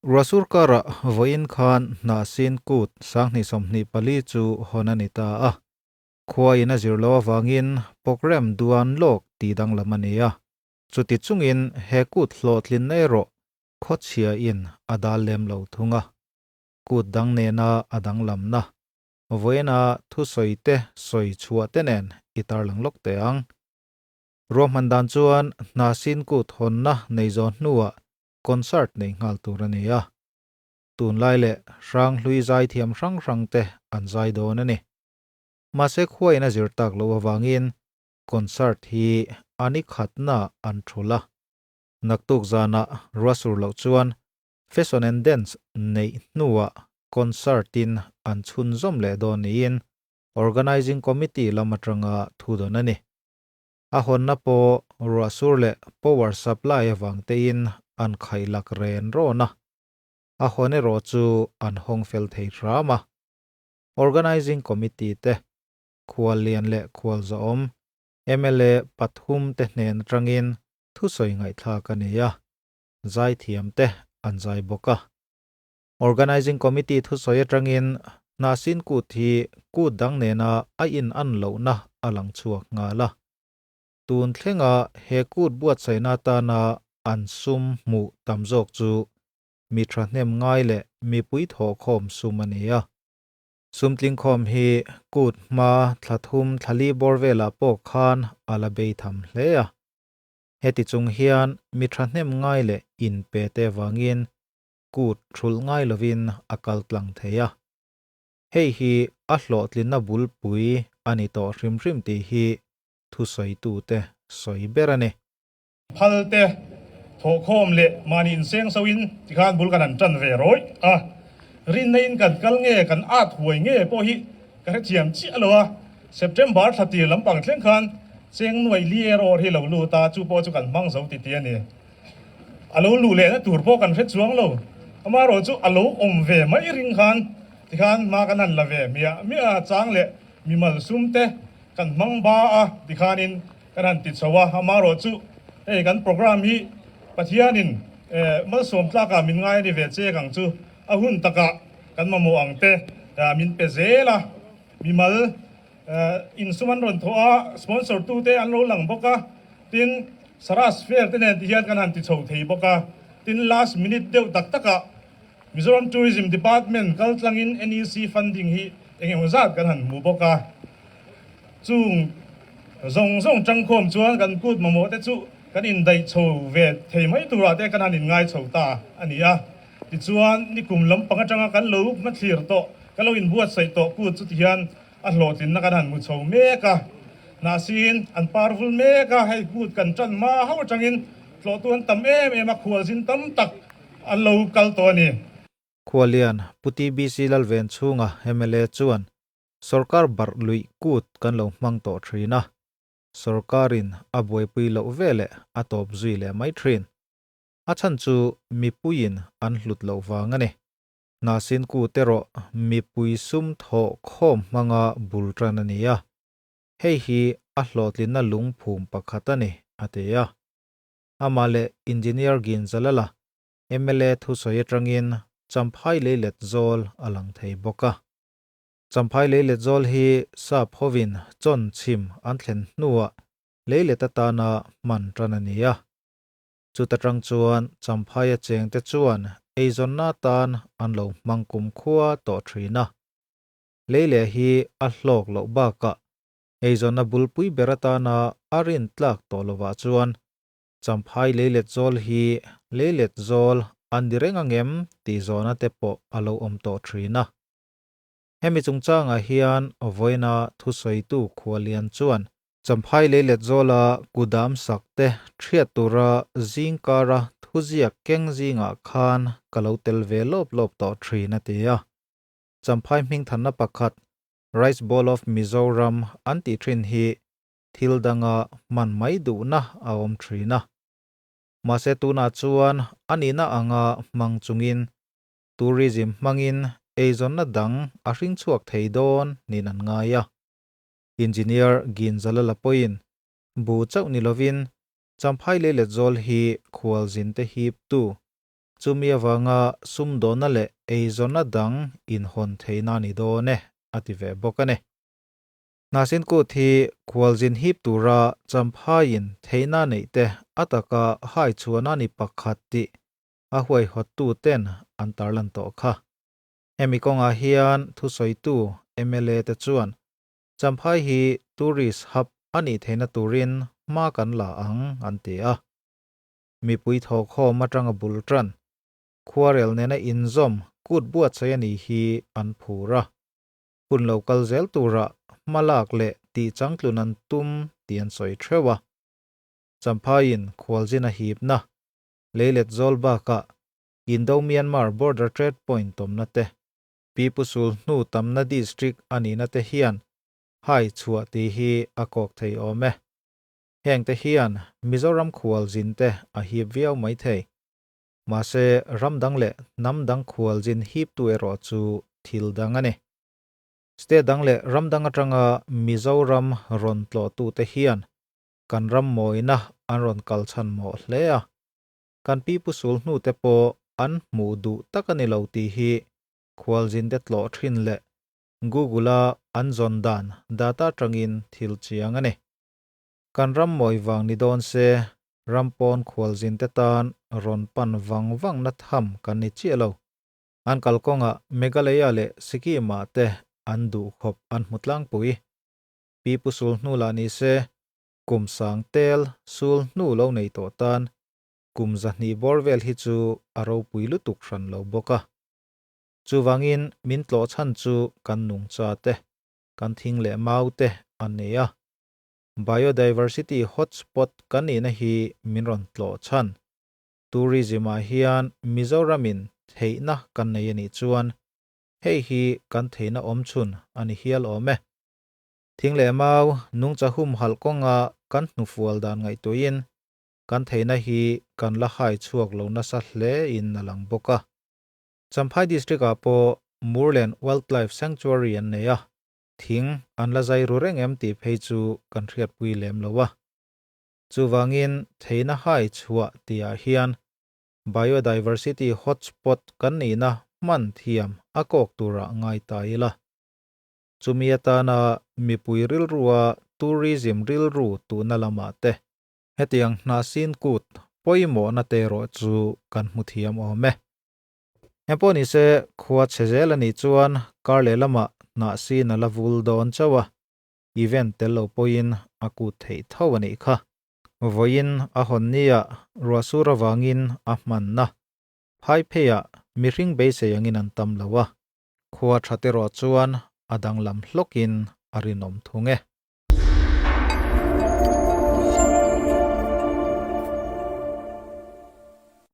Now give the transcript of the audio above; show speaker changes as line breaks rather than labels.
Ruahsur karah vawiin khan Hnahsin Kut 2024 chu hawn a ni ta a. Khua in a zir loh avangin programme duan lawk tih danglam a ni a. Chuti chungin he kut hlawhtlinna erawh khawchhia in a dal lem lo thung a. Kut dang nena a danglamna vawiina thusawi te sawi chhuah te nen i tarlang lawk teh ang. Ruahman dan chuan Hnahsin Kut hawnna nei zawh hnuah concert nei nghal tur a ni a. Tunlai leh hranghlui zaithiam hrang hrang te an zai dawn a ni. Mahse khuain a zir tak loh avangin concert hi a ni khatna an thul a. Naktuk zanah ruahsur loh chuan Fashion and Dance neih hnuah concert in an chhunzawm leh dawn niin Organising Committee lam atanga thu dawn a ni. A hawnna pawh ruahsur leh power supply avang tein an khaihlak ren rawn a, a hawn erawh chu an hawng fel thei hram a. Organising Committee te, khuallian leh khualzawm, mla pathum te hnen atangin thusawi ngaihthlak a ni a, zaithiam te an zai bawk a. Organising Committee thusawi atangin Hnahsin Kut hi kut dang nena a in an lohna a lang chhuak nghal a. Tun thlenga he kut buatsaihna atana an sum hmuh tam zawk chu mi thahnem ngai leh mipui thawhkhawm sum a ni a. Sum tlingkhawm hi kut hma thla thum thla li bawr velah pawh khan a la bei tham hle a. Heti chung hian mi thahnem ngai leh inpe te vangin kut thulh ngai lovin a kal tlang thei a. Hei hi a hlawhtlinna bulpui a ni tawh hrim hrim tih hi thusawitute sawi ber a ni.
Phal te thawhkhawm leh mahni inseng soin tikhan bul kan han tan ve rawih a, rinna in kan kal nge kan at huai nge pawh hi ka hrethiam chiah lo a, September thla tir lampang thleng khan cheng nuaih li erawh hi lo lut a, chu pawh chu kan hmang zo titi a ni. A lo luh lehna tur pawh kan hre chuang lo. Amaherawh chu a lo awm ve mai ring khan tikhan hma kan han la ve miah miah a, chang leh mimal sum te kan hmang ba a tikhanin kan han ti chho a. Amaherawh chu hei kan program hi Pathianin malsawm tlakah min ngai a ni ve chek ang chu a hun takah kan mamawh ang te min pe zel a, mimal insum an rawn thawh a, sponsor tute an lo lang bawk a, tin Saras fair te nen ti hian kan han ti chho thei bawk a, tin last minute deuh tak takah Mizoram Tourism Department kal tlangin NEC funding hi eng emaw zat kan han hmu bawk a, chung zawng zawng tangkhawm chuan kan kut mamawh te chu kan indaih chho ve thei mai turah te kan han inngai chho ta a ni a. Tichuan nikum lampang atanga kan lo hmathlir tawh, kan lo inbuatsaih tawh kut chu ti hian A hlawhtlinna kan han hmu chho mek a, hnahsin an par vul mek a, hei kut kan tan hma ho atangin tlawhtu an tam em em a, khualzin tam tak an lo kal tawh a ni.
Khualian Pu TBC Lalven chhunga mla chuan sawrkar barh luih kut kan lo hmang tawh thin a, sawrkarin a buaipui loh veleh a tawp zui leh mai thin. A chhan chu mipuiin an hlut loh vang a ni. Hnahsin kut erawh mipui sum thawh khawm hmanga bul tan a ni a, hei hi a hlawhtlinna lungphum pakhat a ni, a ti a. Amah leh Engineer Ginzalala, mla thusawi atangin Champhai leilet zawl a lang thei bawk a. Champhai leilet zawl hi sap hovin chawn chhim an thlen hnuah leilet atana hman tan a ni a. Chuta tang chuan Champhaia chengte chuan eizawnna atan an lo hmang kumkhua tawh thin a. Lei leh hi a hlawk loh bakah eizawnna bulpui ber atana a rin tlak tawh lovah chuan Champhai leilet zawl hi leilet zawl an ni reng angem tih zawhna te pawh a lo awm tawh thin a. Hemi chungchangah hian vawiina thusawitu Khualian chuan Champhai leilet zawla kudam sak te thiat tura zingkara thuziak keng zingah khan ka lo tel ve lawp lawp tawh thin a ti a. Champhai hmingthanna pakhat Rice Bowl of Mizoram an tih thin hi thil danga hman mai duhna a awm thin a. Mahse tunah chuan a nihna anga hmang chungin tourism hmangin eizawnna dang a hring chhuak thei dawn niin an ngai a. Engineer Ginzalala pawhin bu chauh ni lovin Champhai leilet zawl hi khualzin te hip tu, Chumi avanga sumdawnna leh eizawnna dang inhawn theihna a ni dawn e, a ti ve bawk a ni. Hnahsin Kut hi khualzin hip tura Champhaiin theihna neih te a taka hai chhuahna ni pakhat tih a huaihawttu ten an tarlan tawh kha. Hemi kawngah hian thusawitu mla te chuan Champhai hi tourist hub a nih theihna turin hma kan la ang an ti a. Mipui thawkkhawm atanga bul tan khuarel nena inzawm kut buatsaih a nih hi an phur a. Hun lo kal zel tura hma lak leh tih changtlun an tum tih an sawi theuh a. Champhaiin khualzin a hipna leilet zawl bakah Indo-Myanmar Border Trade Point tawmna te, Pipu sul hnu tamna district a nihna te hian hai chhuah tih hi a kawk thei awm e. Heng te hian Mizoram khualzin te a hip viau mai thei. Mahse ram dang leh hnam dang khualzin hiptu erawh chu thil dang a ni. State dang leh ram dang atanga Mizoram rawn tlawhtute hian kan ram mawina an rawn kal chhan mawh hle a. Kan pipu sul hnute pawh an hmuh duh tak a ni lo tih hi khualzinte tlawh thin leh Google-a an zawn dan data atangin thil chiang a ni. Kan ram mawi vang ni dawn se, ram pawn khualzinte tan rawn pan vang vangna tham kan ni chiah lo. An kalkawngah Meghalaya leh Sikkim-ah te an duhkhawp an hmu tlangpui. Pipu sul hnu lah ni se, Kum sang tel sul hnu lo nei tawh tan kum 200 bawr vel hi chu a ropui lutuk hran lo bawk a. Chuvangin min tlawh chhan chu kan nungcha te, kan thing leh mau te an nei a. Biodiversity hotspot kan nihna hi min rawn tlawh chhan. Tourism-ah hian Mizoramin theihna kan nei a nih chuan hei hi kan theihna awmchhun a ni hial awm e. Thing leh mau, nungcha humhalh kawnga kan hnufual dan ngaihtuahin kan theihna hi kan la hai chhuak lo nasa hle in a lang bawk a. Champhai District ah pawh Murlen Wildlife Sanctuary an nei a, thing an la zai ru reng em tih phei chu kan hriatpui lem lo a. Chuvangin theihna hai chhuah tihah hian Biodiversity hotspot kan nihna hman thiam a kawk turah ngai ta ila. Chumi atana mipui rilrua tourism rilru tuhna lamah te hetiang hnahsin kut pawimawhna te erawh chu kan hmu thiam awm e. Engpawh nise khua chhe zel a nih chuan kar leh lamah hnahsin a la vul dawn chauh a, event tel lo pawhin a kut theih tho a nih kha. Vawiin a hawn nia ruahsur avangin a hmanna phai pheiah mihring beisei angin an tam lo a. Khua tha te rawh chuan a danglam hlawkin a rinawm thung e.